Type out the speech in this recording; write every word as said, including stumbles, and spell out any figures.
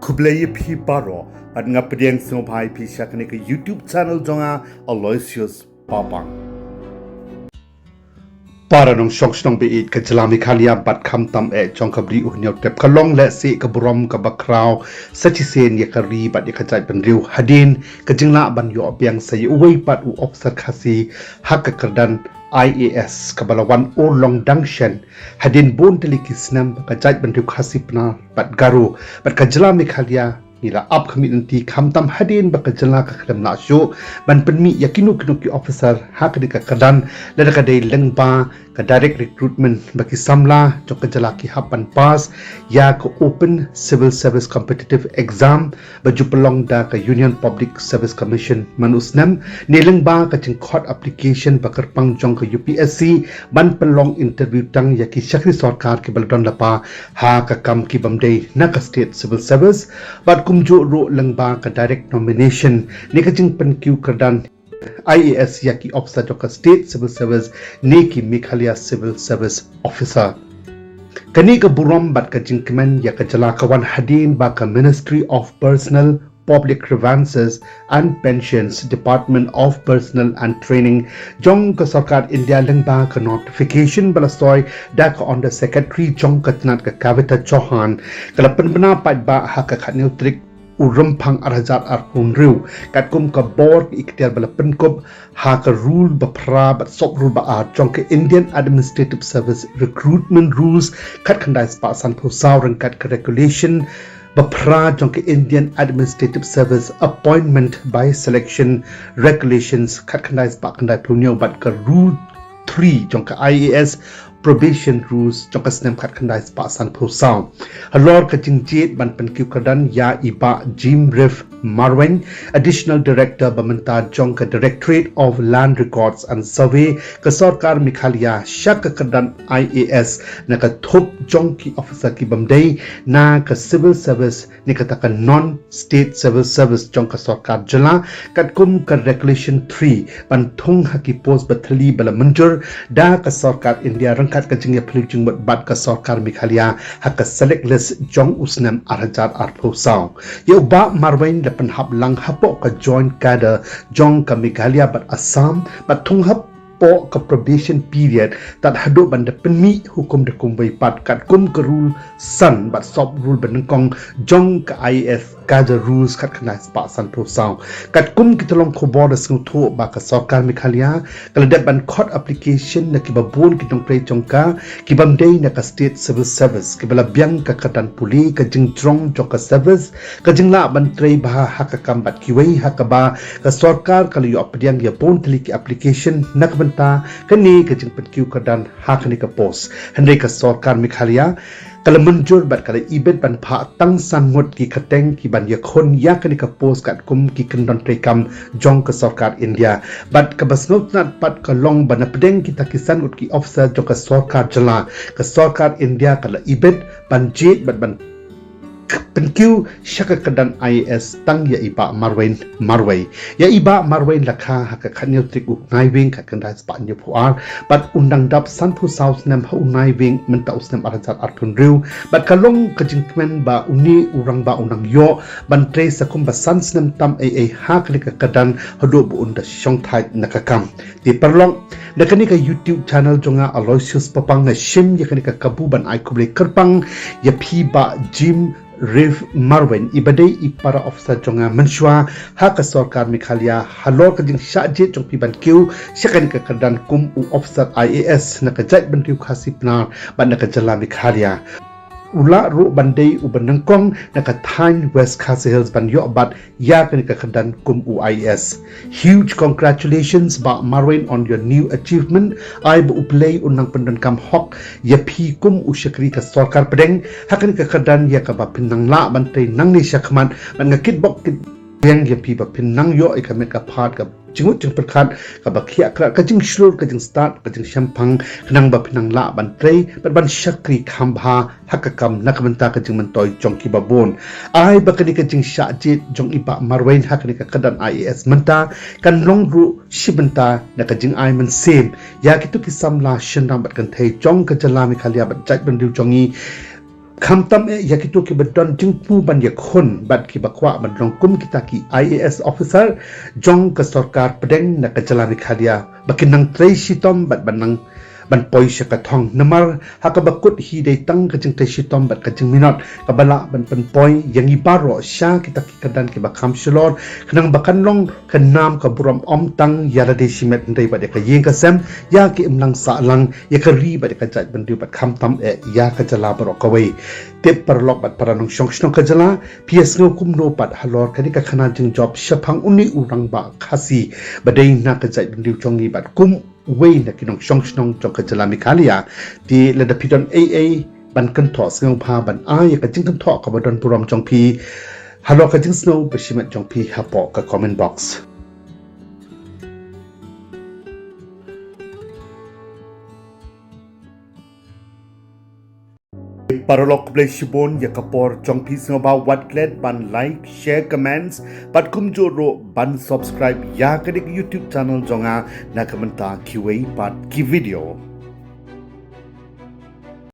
Khublei ïa phi baroh, bad nga pdiang sngewbha ïa phi sha kane ka YouTube channel jong nga, Aloysius Papang. Para nongshong shnong ba ïeit ka jylla Meghalaya bad khamtam eh jong ka Ri u Hynñiewtrep ka long lehse ka burom kaba khraw sa shisien ïa ka ri bad ïa ka jaitbynriew hadien ka jinglah ban ïoh biang sa ïa uwei pat u ophisar Khasi ha ka kyrdan I A S kaba la wan urlong dang shen hadien bun tylli ki snem ba ka jaitbynriew Khasi Pnar bad Garo bad ka jylla Meghalaya ngi la ap khmih lynti khamtam hadien ba ka jylla ka khlem lah shuh ban pynmih ïa kino kino ki ophisar ha kane ka kyrdan lada ka dei lyngba ka direct recruitment ba ki samla jong ka jylla ki hap ban pass ïa ka Open Civil Service Competitive Exam ba ju pynlong da ka Union Public Service Commission man u snem ne lyngba ka jingkhot application ba kyrpang jong ka U P S C ban pynlong interview tang ïa ki shakri sorkar kiba la don lypa ha ka kam ki bym dei na ka State Civil Service bad kumjuh ruh lyngba ka direct nomination ne ka jingpynkiew kyrdan I A S ïa ki ophisar jong ka State Civil Service ne ki Meghalaya Civil Service Officer. Kane ka burom bad ka jingkmen ïa ka jylla ka wan hadien ba ka Ministry of Personal, Public Grievances and Pensions, Department of Personnel and Training jong ka sorkar India lyngba ka notification ba la soi da ka Under Secretary jong ka tnat ka Kavita Chauhan ka la pynbna paidbah ha ka khatnïew tarik u Rymphang ar hajar arphew hynriew katkum ka bor ka iktiar ba la pynkup ha ka rule ba phra bad sub rule ba ar jong ka Indian Administrative Service Recruitment Rules khatkhyndai spah sanphew saw ryngkat ka regulation ba phra jong ka Indian Administrative Service Appointment by Selection Regulations khatkhyndai spah khyndaiphew hynñiew bad ka rule three jong ka I A S Probation Rules jong ka snem khatkhyndai spah sanphew saw. Halor ka jingjied ban pynkiew kyrdan ïa i Bah Jim Reeve Marwein, Additional Director ba mynta jong ka Directorate of Land Records and Survey ka sorkar Meghalaya sha ka kyrdan I A S na ka thup jong ki ophisar ki bym dei na ka civil service ne kata ka non State Civil Service jong ka sorkar jylla katkum ka Regulation three ban thung ha ki post ba thylli ba la mynjur da ka sorkar India ryngkat ka jingïaphylliew jingmut bad ka sorkar Meghalaya ha ka select list jong u snem ar hajar arphew saw. Ïa u Bah Marwein la pynhap lang hapoh ka joint cadre jong ka Meghalaya bad Assam bad thung hapoh ka probation period tad haduh ban da pynmih hukum da kumwei pat katkum ka rule san bad sub rule ba nyngkong jong ka I A S Cadre Rules khatkhyndai spah sanphew saw. Katkum ki tyllong khubor da sngewthuh ba ka sorkar Meghalaya ka la dep ban khot application na kiba bun ki nongtrei jong ka ki bym dei na ka State Civil Service kiba la biang ka kyrdan pule, ka jingjrong jong ka service, ka jinglah ban trei bha ha ka kam bad kiwei ha kaba ka sorkar ka la ïoh pdiang ïa bun tylli ki application na ka bynta kane ka jingpynkiew kyrdan ha kane ka post. Hynrei ka sorkar Meghalaya ka la mynjur bad ka la ibit ban phah tang san ngut ki kyrteng ki ban ïakhun ïa kane ka post katkum ki kyndon treikam jong ka sorkar India. Bad kaba sngewtynnat pat ka long ba na pdeng kita ki san ngut ki ophisar jong ka sorkar jylla, ka sorkar India ka la ibit ban jied bad ban pynkiew sha ka kyrdan I A S tang ïa i Bah Marwein Marwei. Ïa i Bah Marwein la kha ha ka khatnïew tarik u Naiwieng khatkhyndai spah hynñiewphew ar bad un dang dap sanphew saw snem ha u Naiwieng mynta u snem ar hajar arphew hynriew bad ka long ka jingkmen ba une u rangbah un dang ïoh ban trei sa kum ba san snem tam ei ei ha kane ka kyrdan haduh ba un da shongthait na ka kam. Te paralok, na kane ka YouTube channel jong nga Aloysius Papang nga shim ïa kane ka kabu ban ai khublei kyrpang ïa phi Bah Jim Reeve Marwein iba dei i para ophisar jong nga mynshuwa ha ka sorkar Meghalaya halor ka jingshah jied jong phi ban kiew sha kane ka kyrdan kum u ophisar I A S na ka jaitbynriew Khasi Pnar bad na ka jylla Meghalaya. U lah ruh ban dei uba nyngkong na ka thaiñ West Khasi Hills ban ïoh bat ïa kane ka kyrdan kum u I A S. Huge congratulations Bah Marwein on your new achievement. Ai ba U Blei un nang pyndonkam hok ïa phi kum u shakri ka sorkar pdeng ha kane ka kyrdan ïa kaba phin nang lah ban trei nangne shakhmat bad nga kitbok kitbiang ïa phi ba phin nang ïoh ïa ka met ka phad ka jingmut jingpyrkhat kaba khiah khrat, ka jingshlur, ka jingstad, ka jingshemphang khnang ba phin nang lah ban trei bad ban shakri kham bha ha ka kam na ka bynta ka jingmyntoi jong kiba bun. Ai ba kane ka jingshah jied jong i Bah Marwein ha kane ka kyrdan I A S mynta kan long ruh shi bynta na ka jingai mynsiem ïa kito ki samla shynrang bad kynthei jong ka jylla Meghalaya bad jaitbynriew jong ngi Khamtam eh ïa kito kiba don jingthmu ban ïakhun bad kiba kwah ban long kum kita ki I A S officer jong ka sorkar pdeng na ka jylla Meghalaya ba kin nang trei shitom bad ban nang ban poi sha ka thong. Namar ha kaba kut hi dei tang ka jingtrei shitom bad ka jingminot kaba lah ban pynpoi ïa ngi baroh sha kita ki kyrdan kiba kham shlur, khnang ba kan long ka nam ka burom ym tang ïa lade shimet hynrei bad ïa ka ïing ka sem, ïa ki imlang sahlang, ïa ka ri bad ïa ka jaitbynriew bad khamtam eh ïa ka jylla baroh kawei. Tip paralok bad para nongshong shnong ka jylla, phi ïa sngew kumno pat halor kane ka khana jingjop shaphang une u rangbah Khasi ba dei na ka jaitbynriew jong ngi bad kum uwei na ki nongshong shnong jong ka jylla Meghalaya? Te lada phi don ei ei ban kynthoh, sngewbha ban ai ïa ka jingkynthoh kaba don burom jong phi halor ka jingsngew ba shimet jong phi hapoh ka comment box. Paralok, khublei shibun ïa ka por jong phi. Sngewbha wat klet ban like, share, comments bad kumjuh ruh ban subscribe ïa kane ka YouTube channel jong nga na ka bynta kiwei pat ki video.